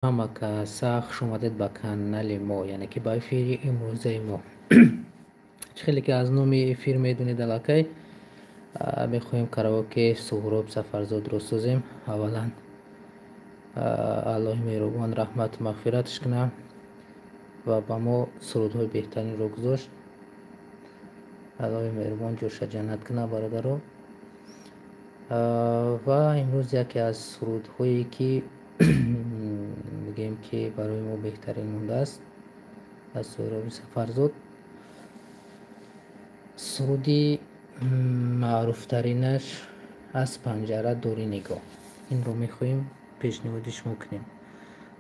Ҳама каса хуш омадед ба канали мо, яъне ки ба эфири имрӯзаи мо. Чӣ хеле ки аз номи эфир медонед, аллакай мехоҳем караоке Суҳроб Сафарзодро созем. Аввалан Аллоҳи меҳрубон раҳмату мағфираташ кунад ва ба мо сурудҳои беҳтаринро гузошт. Аллоҳи меҳрубон ҷоша ҷаннат кунад, бародаро. Ва имрӯз яке аз сурудҳое ки мегӯем ки барои мо беҳтарин мондааст аз Суҳроби Сафарзод, суруди маъруфтаринаш «Аз панҷара дори нигоҳ», инро мехоҳем пешниҳоди шумо кунем.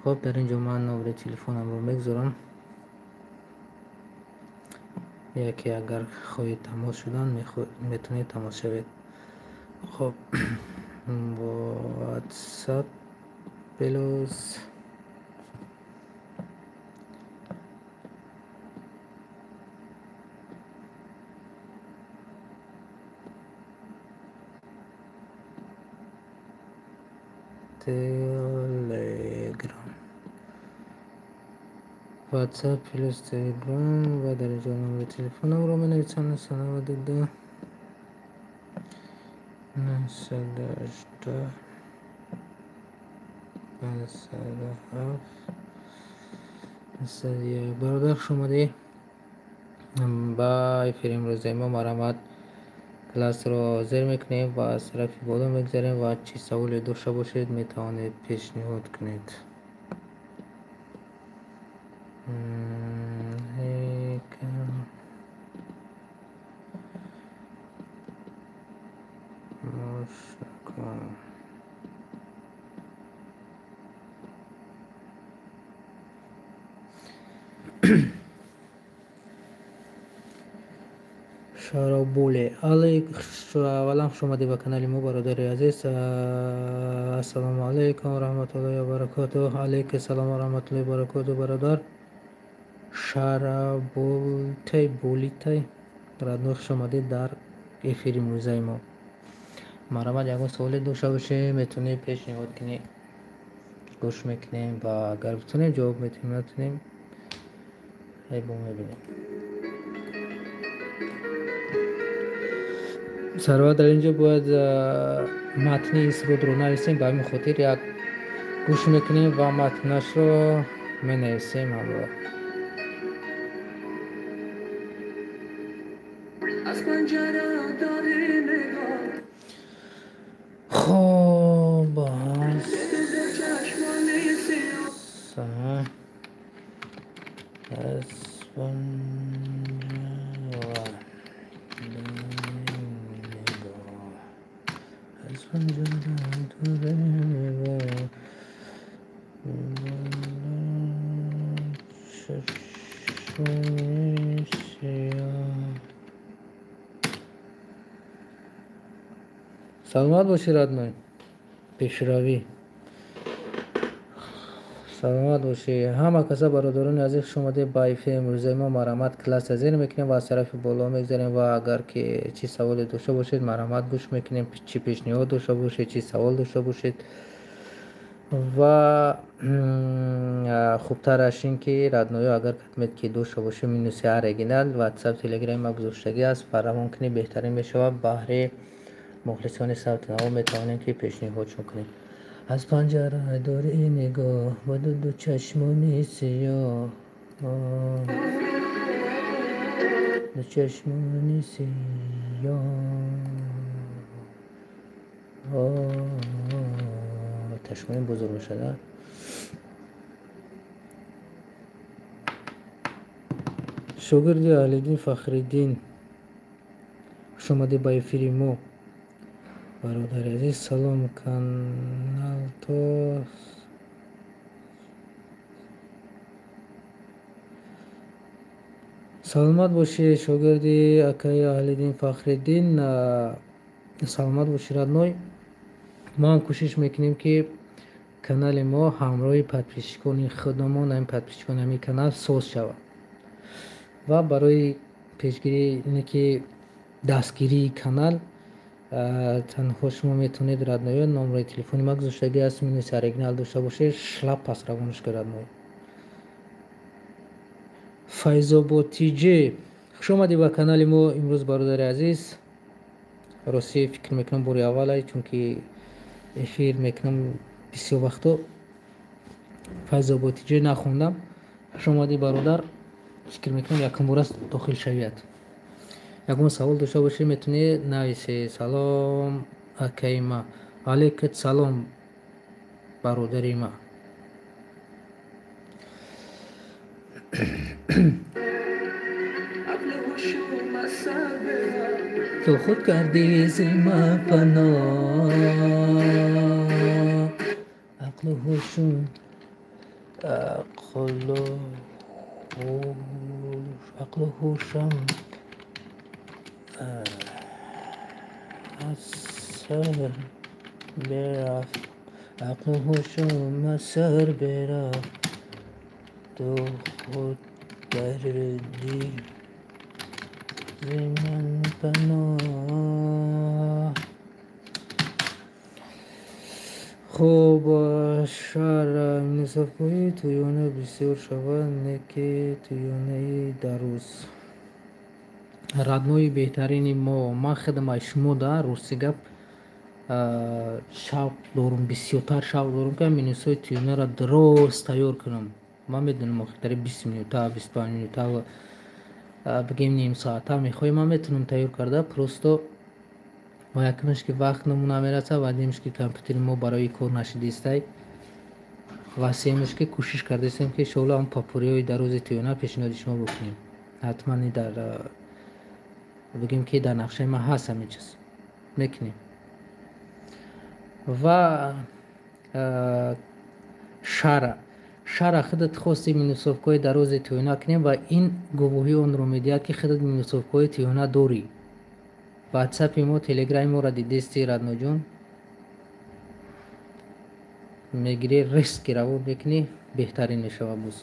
Хоб, дар ин ҷо ман номери телефонамро мегузорам, яке агар хоҳед тамос шудан, метавонед тамос шавед. Хоб, WhatsApp плюс Telegram, WhatsApp плюс Telegram, ва дар инҷо номери телефонамро менависам: 992 918 507 101. Бародар, хуш омадӣ ба эфири имрӯзаи мо. Марҳамат, классро зер мекунем ва аз тарафи боло мегзарем ва чӣ саволе дошта бошед, метавонед пешниҳод кунед. Шаробуле алейк, аввалан хуш омадӣ ба канали мо, бародари азиз. Ассалому алайкум ва раҳматуллоҳи ва баракотуҳ. Алейк ассалом ва раҳматуллоҳи ва баракотуҳ, бародар Шарабултай Булитай родной, хуш омадед дар эфири имрӯзаи мо. Марҳамат, ягон суоле дошта бошед, метавонед пешниҳод кунед, гӯш мекунем ва агар битонем, ҷавоб метавонем, натонем, бо мебинем. Сарвар, дар ин ҷо бояд матни ин сурудро нависем, ба ҳамин хотир як гӯш мекунем ва матнашро менависем ҳамроҳ. Хоб, аз панҷара нигоҳ, аз панҷара дори нигоҳ, чашмони сиёҳ. Саломат бошӣ, родной, пешравӣ, саломат бошӣ. Ҳама каса, бародарони азиз, хуш омадед ба эфири имрӯзаи мо. Марҳамат, класса зер мекунем ва аз тарафи боло мегзарем ва агар ки чӣ саволе дошта бошед, марҳамат, гӯш мекунем, чӣ пешниҳод дошта бошед, чӣ савол дошта бошед. Ва хубтараш ин ки, родной ё, агар катмед ки дошта бошед, минуси оригинал Ватсап, Телеграми ма гузоштагӣ аст, фаравон кунед, беҳтарин мешавад. Баҳри мухлисони савти наво метавонем ки пешниҳодшон кунем. Аз панҷара дори нигоҳ ба дуду чашмони сиёҳ, ду чашмони сиёҳ, чашмони бузург мешавад. Шогирди Аҳлиддин Фахриддин, хуш омадӣ ба эфири мо, бародари азиз. Салом, канал то саломат бошӣ, шогирди акаи Аҳлиддин Фахриддин, саломат бошӣ, родной. Мо ҳам кӯшиш мекунем, ки канали мо ҳамроҳи подписчикони худамон, ҳамин подписчикони ҳамин канал соз шавад ва барои пешгирӣ, ине ки дастгирии канал. Танҳо шумо метавонед родной ё номерои телефони ма гузоштагӣ аст, минуси оригинал дошта бошед, шлаб пас равонаш кунед родной. Файзобод ТЖ, хуш омадӣ ба канали мо имрӯз, бародари азиз. Ростӣ фикр мекунам бори аввалай, чунки эфир мекунам бисёр вақто Файзобод ТЖ нахондам. Хуш омадӣ бародар, фикр мекунам якум бор аст дохил шавият. Ягон савол дошта бошед, метавонед нависед. Салом акаи ма. Алейкум салом бародари ма. Ту худ кардӣ зи ман паноҳ, ақлу ҳушум ақлу ҳушам аз сар бирафт, ақлу ҳушум аз сар бирафт, ту худ кардӣ зи ман паноҳ. Хуб, шаҳр минусовкаҳои тӯёна бисёр шавад, не ки тӯёнаи дароз. Родной беҳтарини мо, ман худам аз шумо да рости гап шавқ дорум, бисёртар шавқ дорум, ки минусҳои тӯёнаро дуруст тайёр кунам. Ман медонам охиртари 20 минута, 25 минута, бигем ним соата мехоҳем, ман метавонам тайёр карда, просто ва якумаш ки вақт намерасад, ва дуюмаш ки компютери мо барои кор нашидистай, ва сеюмаш ки кӯшиш кардастем ки иншоалло ҳам попуриҳои дарози тӯёна пешниҳоди шумо бикунем. Ҳатман дар бигем ки дар нақшаи ман ҳаст ҳамин чиз, мекунем. Ва шара худат хости минусовкаҳои дарози тӯёна кунем ва ин гувоҳии онро медиҳад, ки худат минусовкаҳои тӯёна дорӣ. Ватсапи мо, телеграми моро дидисти родной ҷон, мегирӣ, риски равон мекунӣ, беҳтарин мешавад боз.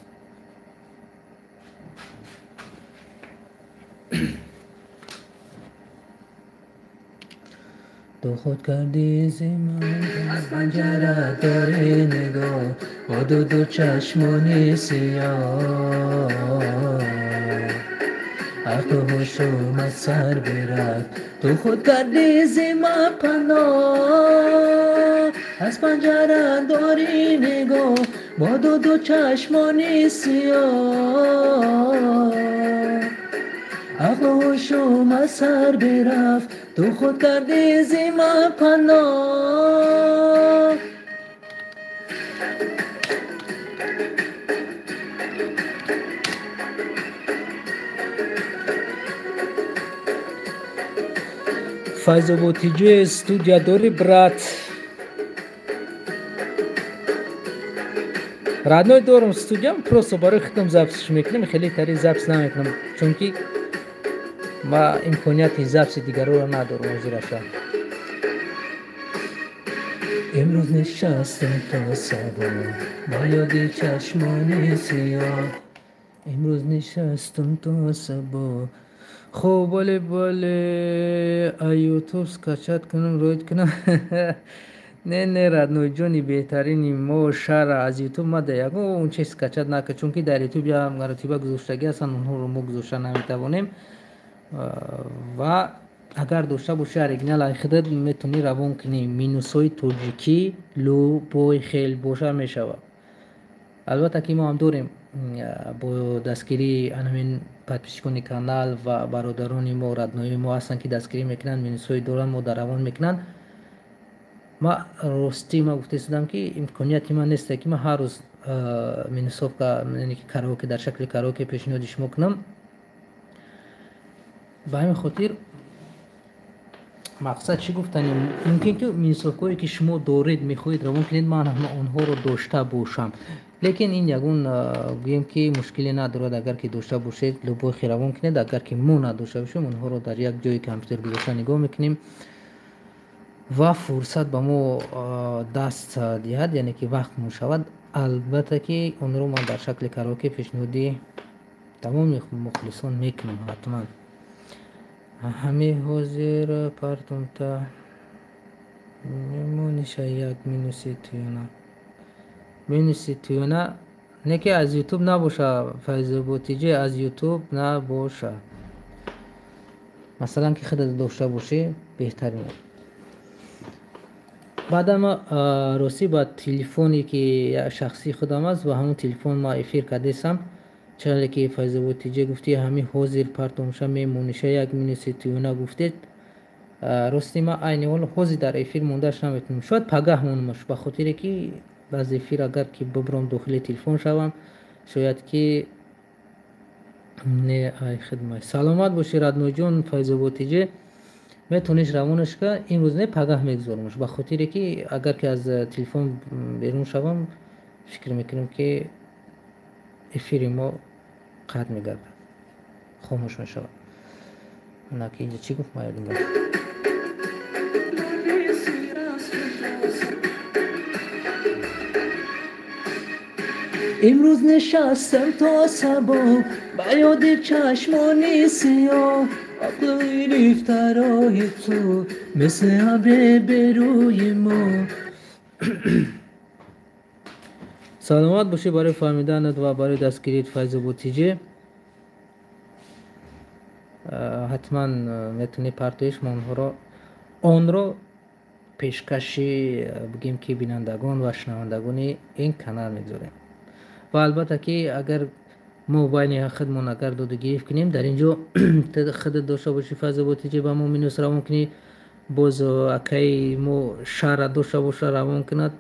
Ту худ кардӣ зи ман аз панҷара дорӣ нигоҳ, бо дуду чашмони сиёҳ, ақлу ҳушум аз сар бирафт, ту худ кардӣ зи ман паноҳ, аз панҷара дорӣ нигоҳ, бо дуду чашмони сиёҳ, ақлу ҳушум аз сар бирафт, ту худ кардӣ зи ман паноҳ. Файзобод ТЖ, студия дорӣ, брат? Родной, дорум студиям, просто барои худам запись ш мекунем, хеле тари запись намекунам, чунки ма имконияти запись и дигарро надорам ҳозираша. Имрӯз нишастам то сабо ба ёди чашмони сиёҳ, имрӯз нишастам то сабо. Хуб, бале, бале, а ютуб скачать кунам, роид кунам? Не, не, родной ҷони беҳтарини мо, шара аз ютуб ма да ягон чиз скачать накард, чунки дар ютуб як маротиба гузоштагӣ ҳастанд, онҳоро мо гузошта наметавонем. Ва агар дошта бошӣ оригинал ай худат, метавонӣ равон кунӣ. Минусҳои тоҷикӣ любой хел боша мешавад. Албатта ки мо ҳам дорем бо дастгирии ҳамин подписчикони канал ва бародарони мо, родной и мо ҳастанд, ки дастгирӣ мекунанд, минусҳои доранд, мо дар равон мекунанд. Ма ростӣ ма гуфта истодам, ки имконияти ман несте, ки ман ҳар рӯз минусовка, яъне ки караоке, дар шакли караоке пешниҳоди шумо кунам. Ба ҳамин хотир мақсад чӣ гуфтани, мумкин ки минусовкаҳое ки шумо доред, мехоҳед равон кунед, ман онҳоро дошта бошам, лекин ин ягон гӯем ки мушкиле надорад. Агар ки дошта бошед, любой хел равон кунед. Агар ки мо надошта бошем, онҳоро дар як ҷои компютер гузошта нигоҳ мекунем ва фурсат ба мо даст диҳад, яъне ки вақт мешавад, албатта ки онро ман дар шакли караоке пешниҳоди тамоми мухлисон мекунам ҳатман. Ҳами ҳозир партумта мемониша як минуси туёна. Минуси туёна не ки аз ютуб набоша, Файзободтиҷи, аз ютуб набоша. Масалан ки худат дошта бошӣ беҳтарин. Баъдан ма ростӣ ба телефоне ки шахсии худам аст, ба ҳамон телефон ма эфир кардесам. Чале ки Файзободтиҷи гуфти ҳами ҳозир партумша мемониша як минуси туёна гуфтед. Рости ма айни ҳол ҳозир дар эфир мондааш наметавонам. Шояд пагаҳ монамаш, ба хотире ки аз эфир агар ки бибурам дохили телефон шавам, шояд ки не ай хидмат. Саломат бошӣ Радноҷон, Файзободтиҷи. Метавониш равонаш ка имрӯз не пагаҳ мегузорамаш, ба хотире ки агар ки аз телефон берун шавам, фикр мекунам ки эфири мо қатъ мегардад, хомӯш мешавад. Ана ки инҷа чӣ гуфт, ма ёдам рафт. Имрӯз нишастам то сабо ба ёди чашмони сиёҳ, ақл гирифта роҳи ту мисли абре берӯи мо. Саломат бошӣ барои фаҳмиданат ва барои дастгирият, Файзободтиҷи. Ҳатман метавонӣ партоиш, мо онро пешкаши бигем ки бинандагон ва шунавандагони ин канал мегузорем. Ва албатта ки агар мо байни худмон агар додугирифт кунем, дар ин ҷо худат дошта бошӣ Файзободтиҷи, ба мо минус равон кунӣ, боз акаи мо шаҳра дошта боша равон кунад,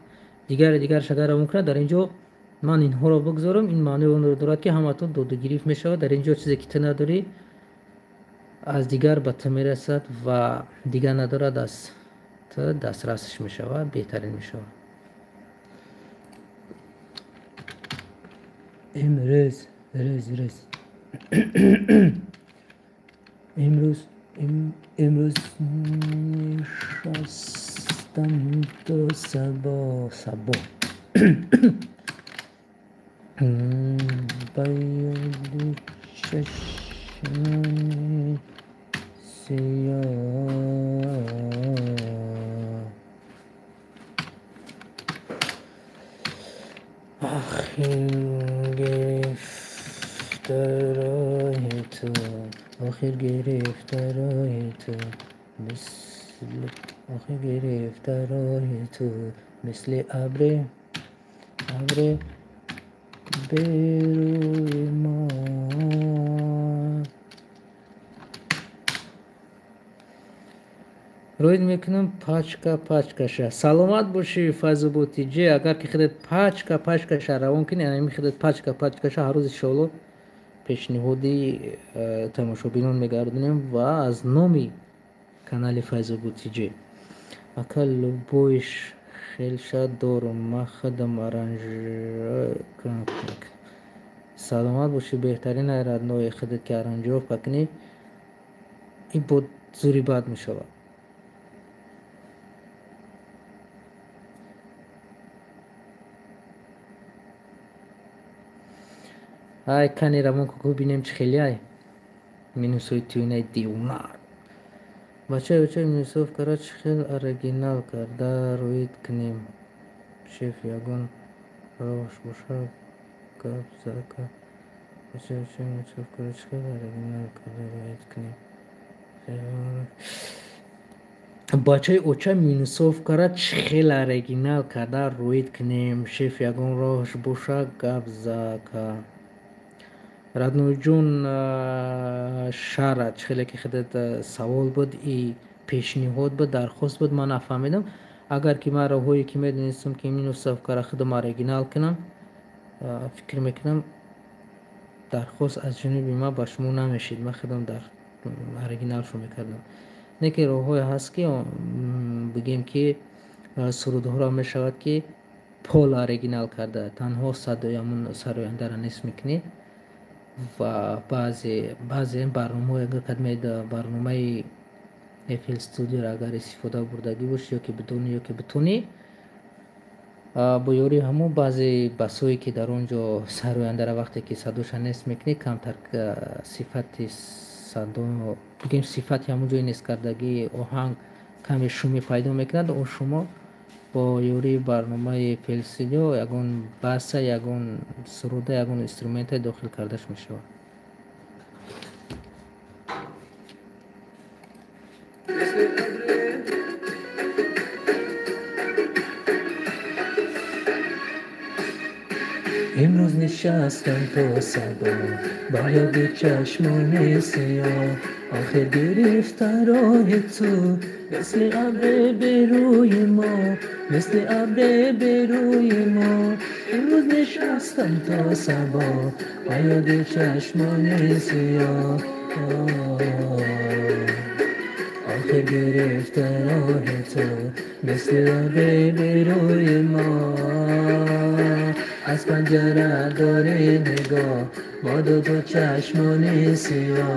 дигари дигараш агар равон кунад, дар ин ҷо ман инҳоро бигзорам, ин маънои онро дорад ки ҳаматон додугирифт мешавад. Дар ин ҷо чизе ки ту надорӣ аз дигар ба ту мерасад ва дигар надорад аз ту дастрасш мешавад, беҳтарин мешавад. Имрӯз рӯз рӯз имрӯз имрӯз нишастам то сабо сабо ба ёди чашмони сиёҳ. Охир гирифта роҳи ту, охир гирифта роҳи ту, мисли охир гирифта роҳи ту, мисли абре абре берӯи мо. Рӯид мекунам пачка пачкаша. Саломат бошӣ Файзободтиҷи. Агар ки худат пачка пачкаша равон кунӣ, ами худат пачка пачкаша ҳар рӯз иншоалло пешниҳоди тамошобинон мегардонем ва аз номи канали Файзободтиҷи. Ака любоиш хелша дорум, ма худам аранжировка. Саломат бошӣ, беҳтарин ай родной, худат ки аранжировка кунӣ, ин бо зури бад мешавад. Ай кани равон ку бинем чӣ хеле ай минусҳои тӯйнаи девона. Бачаи очаи минусовкара чӣ хел оригинал карда рӯид кунем? Шеф ягон роҳш боша гап зака. Бачаи очаи минусовкара чӣ хел оригинал карда рӯид кунем? Бачаи оча минусовкара чӣ хел оригинал карда рӯид кунем? Шеф ягон роҳш боша гап зака. Радноҷон шара чӣ хеле ки худат савол буд и пешниҳод буд, дархост буд, ман нафаҳмидам. Агар ки ман роҳҳое ки медонистам ки минусовкара худам оригинал кунам, фикр мекунам дархост аз ҷониби ман ба шумо намешид, ман худам дар оригиналшо мекардам. Не ки роҳҳое ҳаст ки бигем ки сурудҳоро мешавад ки пол оригинал карда, танҳо садои ҳамун сарояндара нест мекунӣ ва баъзе барномаҳое агар кадмед барномаи FL Studio-ро агар истифода бурдагӣ бошӣ ё ки бидонӣ ё ки битонӣ, бо ёрии ҳамон баъзе басое ки дар он ҷо сарояндара вақте ки садоша нест мекунӣ, камтар сифати садо бигем сифати ҳамун ҷои несткардагии оҳанг каме шумӣ пайдо мекунад, он шумо бо ёрии барномаи FL Studio ягон баса, ягон суруда, ягон инструмента дохил кардаш мешавад. Имрӯз нишастам то сабо ба ёди чашмони сиёҳ, охир гирифта роҳи ту мисли абре берӯи мо, мисли абре берӯи мо. Имрӯз нишастам то сабо ба ёди чашмони сиёҳ, охир гирифта роҳи ту мисли абре берӯи мо. Аз панҷара дорӣ нигоҳ бо дуто чашмони сиёҳ,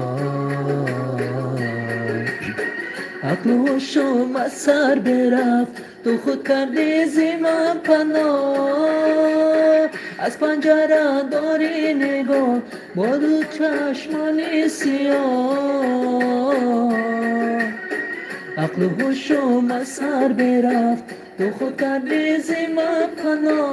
ақлу ҳушум аз сар бирафт, ту худ кардӣ зи ман паноҳ. Аз панҷара дорӣ нигоҳ бо ду чашмони сиёҳ, ақлу ҳушум аз сар бирафт, ту худ кардӣ зи ман паноҳ.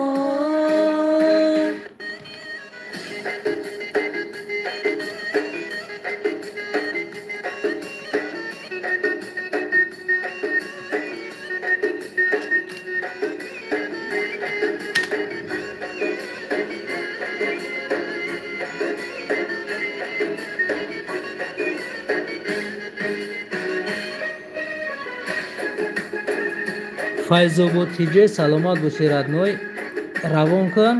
Файзобод ТЖ, саломат бошӣ родной. Равон кун,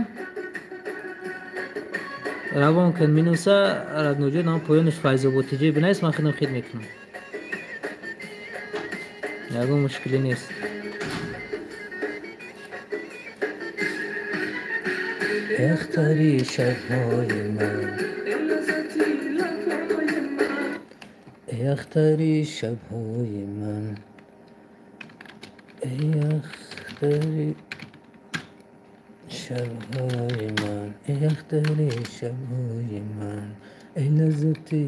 равон кун минуса родной ҷон, ам поёнаш Файзобод ТЖ бинавис, ман худам хид мекунам, ягон мушкилӣ нест. Эхтари шабҳои ман, эхтари шабҳои ман, эй ахтари шабҳои ман, эй ахтари шабҳои ман, эй лаззати,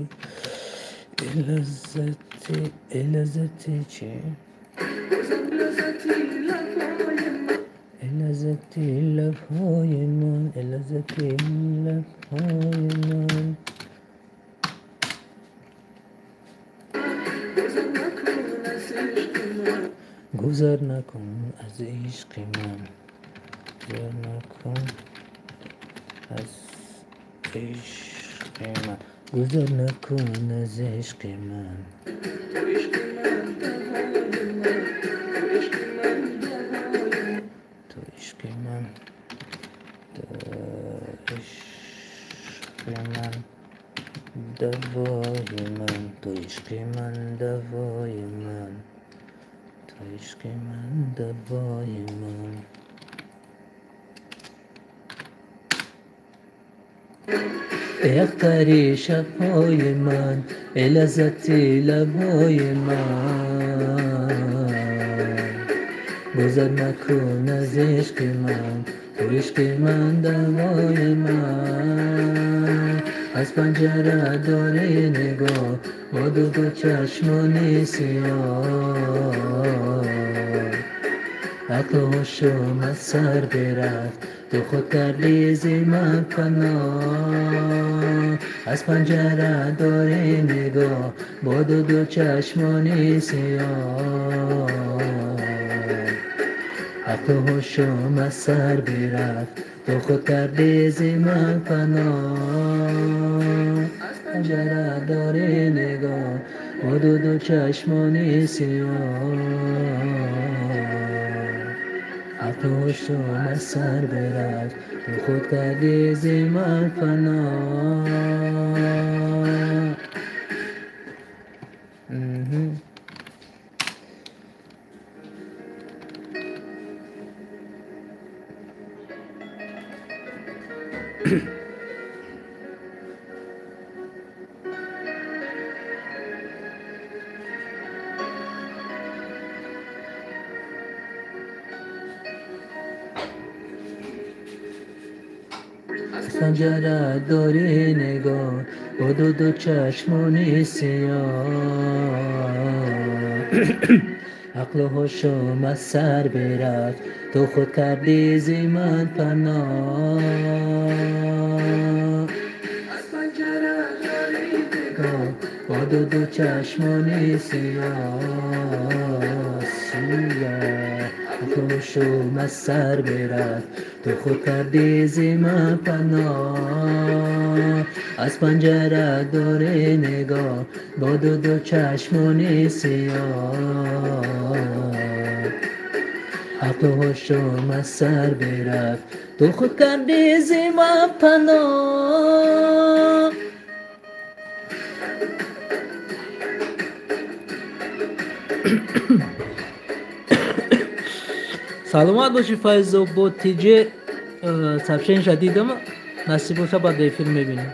эй лаззати, эй лаззати чи? Эй лаззати лабҳои ман, эй лаззати лабҳои ман. Гузар накун аз ишқи ман, гузар накун аз ишқи ман, гузар накун аз ишқи ман. Ту ишқи ман, ту ишқи ман, давои ман, ту ишқи ман, давои ман, ту ишқи ман, давои ман. Эхтари шабҳои ман, эй лаззати лабҳои ман, гузар накун аз ишқи ман, ту ишқи ман, давои ман. Аз панҷара дорӣ нигоҳ бо дуто чашмони сиёҳ, ақлу ҳушум аз сар бирафт, ту худ кардӣ зи ман паноҳ. Аз панҷара дорӣ нигоҳ бо дуду чашмони сиёҳ, ақлу ҳушум аз сар бирафт, ту худ кардӣ зи ман паноҳ. Аз панҷара дорӣ нигоҳ бо дуду чашмони сиёҳ, ақлу ҳушум аз сар бирафт, ту худ кардӣ зи ман паноҳ. Аз панҷара дорӣ нигоҳ, бо дуду чашмони сиёҳ. Ақлу ҳушум аз сар бирафт, ту худ кардӣ зи ман паноҳ. Аз панҷара дорӣ нигоҳ, бо дуду чашмони сиёҳ. Ақлу ҳушум аз сар бирафт, ту худ кардӣ зи ман паноҳ. Аз панҷара дорӣ нигоҳ, бо дуду чашмони сиёҳ. Ақлу ҳушум аз сар бирафт, ту худ кардӣ зи ман паноҳ. Саломат бошӣ, Файзо, бо тиҷе сообщениша дидам, насиб боша, баъд эфир мебинем.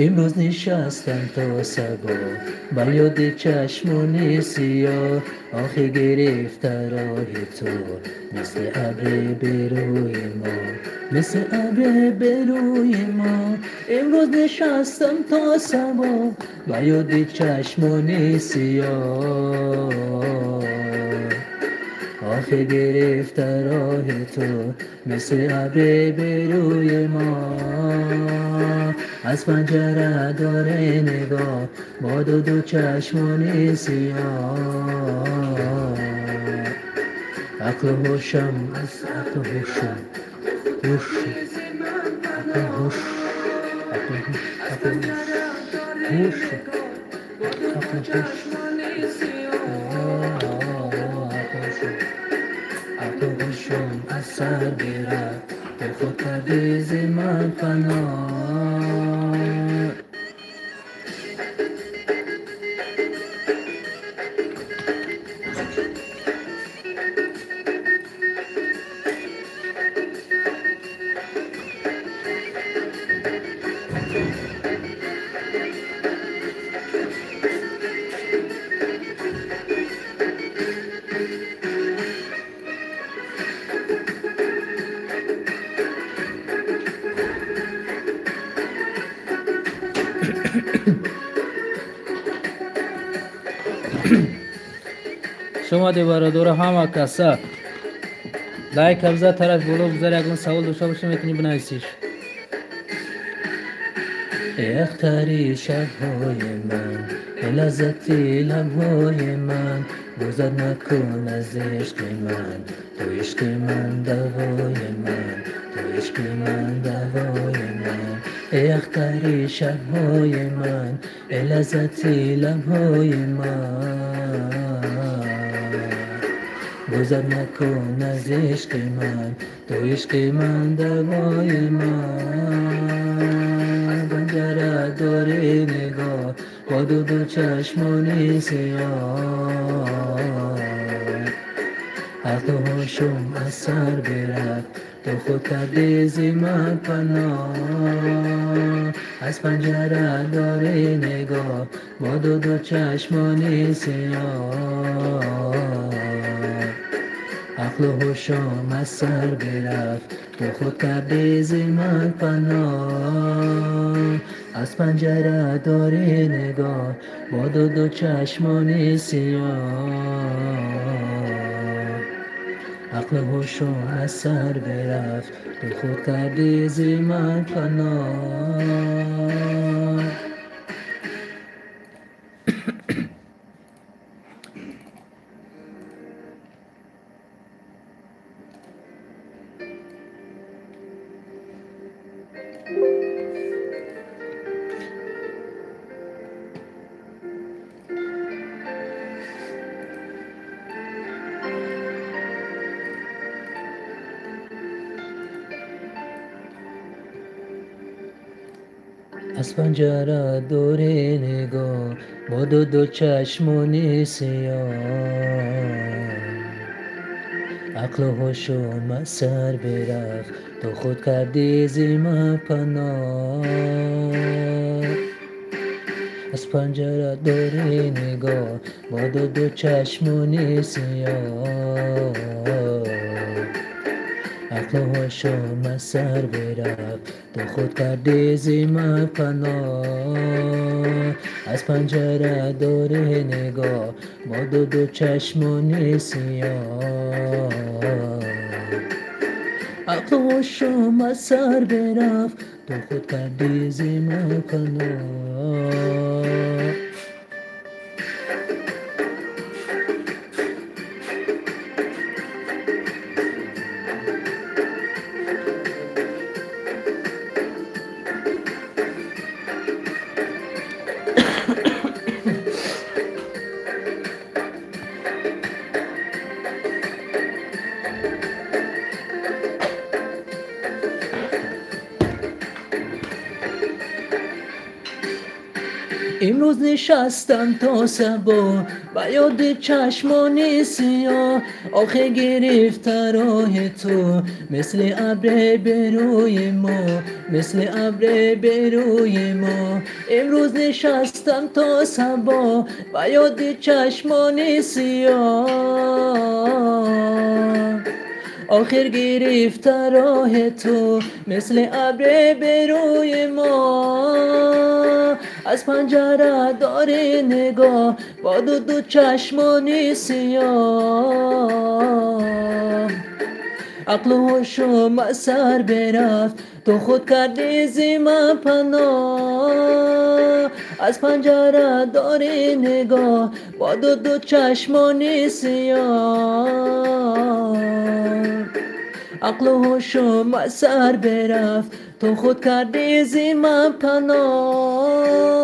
Имрӯз нишастам то сабо, ба ёди чашмони сиёҳ. Охи гирифта роҳи ту, мисли абри берӯи мо, мисли абри берӯи мо. Имрӯз нишастам то сабо, ба ёди чашмони сиёҳ. Охи гирифта роҳи ту, мисли абри берӯи мо. Аз панҷара дорӣ нигоҳ, бо дуду чашмони сиёҳ. Ақлу ҳушам аз ақлу ҳушум, ҳуш, ақлу ҳуш, ақлу ҳуш, ақлу ҳуш, ақлу ҳуш, ақлу ҳушум аз сар бирафт, ту худ кардӣ зи ман паноҳ. Шумо бародора ҳама каса лайк абза, тараф боло гузар, ягон савол дошта бошӣ, метавонӣ бинависиш. Эй ахтари шабҳои ман, эй лаззати лабҳои ман, гузар накун аз ишқи ман, ту ишқи ман давои ман, ту ишқи ман давои ман. Эй ахтари шабҳои ман, эй лаззати лабҳои ман, гузар накун аз ишқи ман, ту ишқи ман давои ман. Панҷара дорӣ нигоҳ, бо дуду чашмони сиёҳ. Ақлу ҳушум аз сар бирафт, ту худ кардӣ зи ман паноҳ. Аз панҷара дорӣ нигоҳ, бо дуду чашмони сиёҳ. Ақлу ҳушум аз сар бирафт, ту худ кардӣ зи ман паноҳ. Аз панҷара дорӣ нигоҳ, бо дуду чашмони сиёҳ. Ақлу ҳушум аз сар бирафт, ту худ кардӣ зи ман паноҳ. Аз панҷара дорӣ нигоҳ, бо дуду чашмони сиёҳ. Ақлу ҳушум аз сар бирафт, ту худ кардӣ зи ман паноҳ. Аз панҷара дорӣ нигоҳ, бо дуду чашмони сиёҳ. Ақлу ҳушум аз сар бирафт, ту худ кардӣ зи ман паноҳ. Аз панҷара дорӣ нигоҳ, бо дуду чашмони сиёҳ. Ақлу ҳушум аз сар бирафт, ту худ кардӣ зи ман паноҳ. Имрӯз нишастам то сабо, ба ёди чашмони сиёҳ. Охе гирифта роҳи ту, мисли абре берӯи мо, мисли абре берӯи мо. Имрӯз нишастам то сабо, ба ёди чашмони сиёҳ. Охир гирифта роҳи ту, мисли абре берӯи мо. Аз панҷара дорӣ нигоҳ, бо дуду чашмони сиёҳ. Ақлу ҳушум аз сар бирафт, ту худ кардӣ зи ман паноҳ. Аз панҷара дорӣ нигоҳ, бо дуду чашмони сиёҳ. Ақлу ҳушум аз сар бирафт, ту худ кардӣ зи ман паноҳ.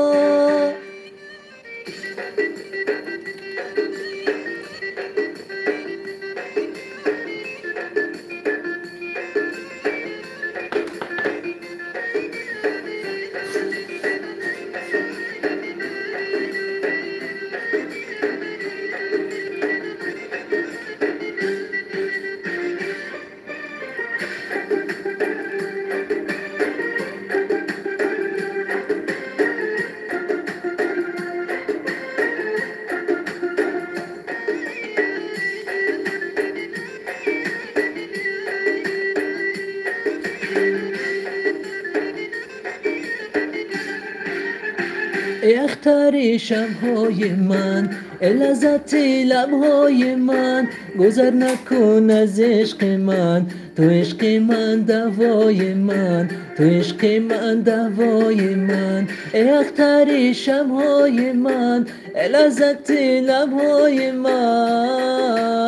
Эй ахтари шабҳои ман, эй лаззати лабҳои ман, гузар накун аз ишқи ман, ту ишқи ман давои ман, ту ишқи ман давои ман. Эй ахтари шабҳои ман, эй лаззати лабҳои ман,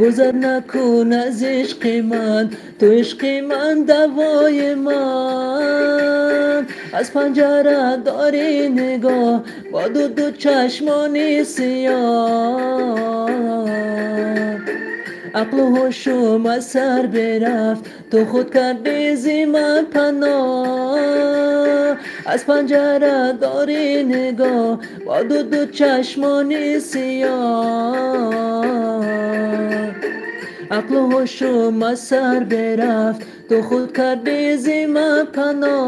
гузар накун аз ишқи ман, ту ишқи ман давои ман. Аз панҷара дорӣ нигоҳ, бо дуду чашмони сиёҳ. Ақлу ҳушум аз сар бирафт, ту худ кардӣ зи ман паноҳ. Аз панҷара дорӣ нигоҳ, бо дуду чашмони сиёҳ. Ақлу ҳушум аз сар бирафт, ту худ кардӣ зи ман паноҳ.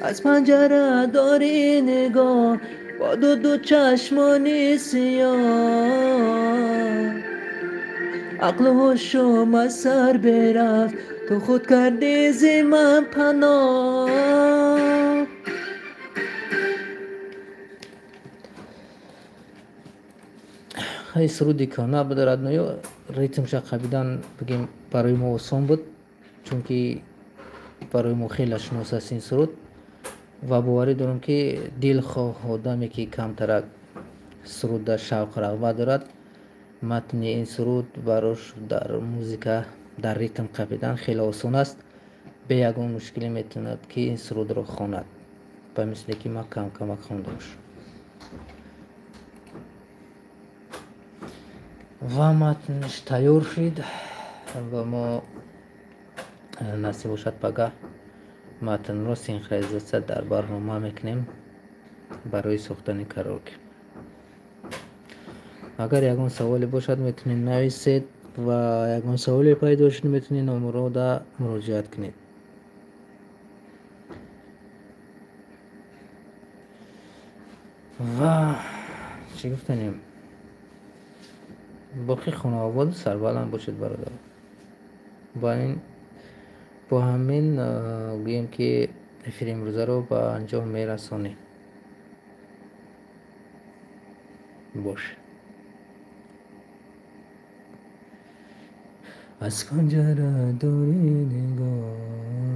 Аз панҷара дорӣ нигоҳ, бо дуду чашмони сиёҳ. Ақлу ҳушум аз сар бирафт, ту худ кардӣ зи ман паноҳ. Ҳай суруди кӯҳна буд, родноё, ритмша қабидан бигем барои мо осон буд, чунки барои мо хеле шинос аст ин суруд ва боварӣ дорам, ки дилхоҳ одаме, ки камтарак суруда шавқ рағбат дорад, матни ин суруд барош дар музика, дар ритм қабидан хеле осон аст. Бе ягон мушкилӣ метавонад, ки ин сурудро хонад, ба мисле ки ман кам камак хондамш. Ва матнш тайёр шид ва мо насиб бошад, пагаҳ матнро синхронизатсия дар барнома мекунем барои сохтани караоке. Агар ягон саволе бошад, метавонед нависед ва ягон саволе пайдо шуд, метавонед номерода муроҷиат кунед. Ва чӣ гуфтанем, боқӣ хонаободу сарбаланд бошед, бародар. Бо ҳамин гӯем, ки эфири имрӯзаро ба анҷом мерасонем. Бошед. Аз панҷара дори нигоҳ.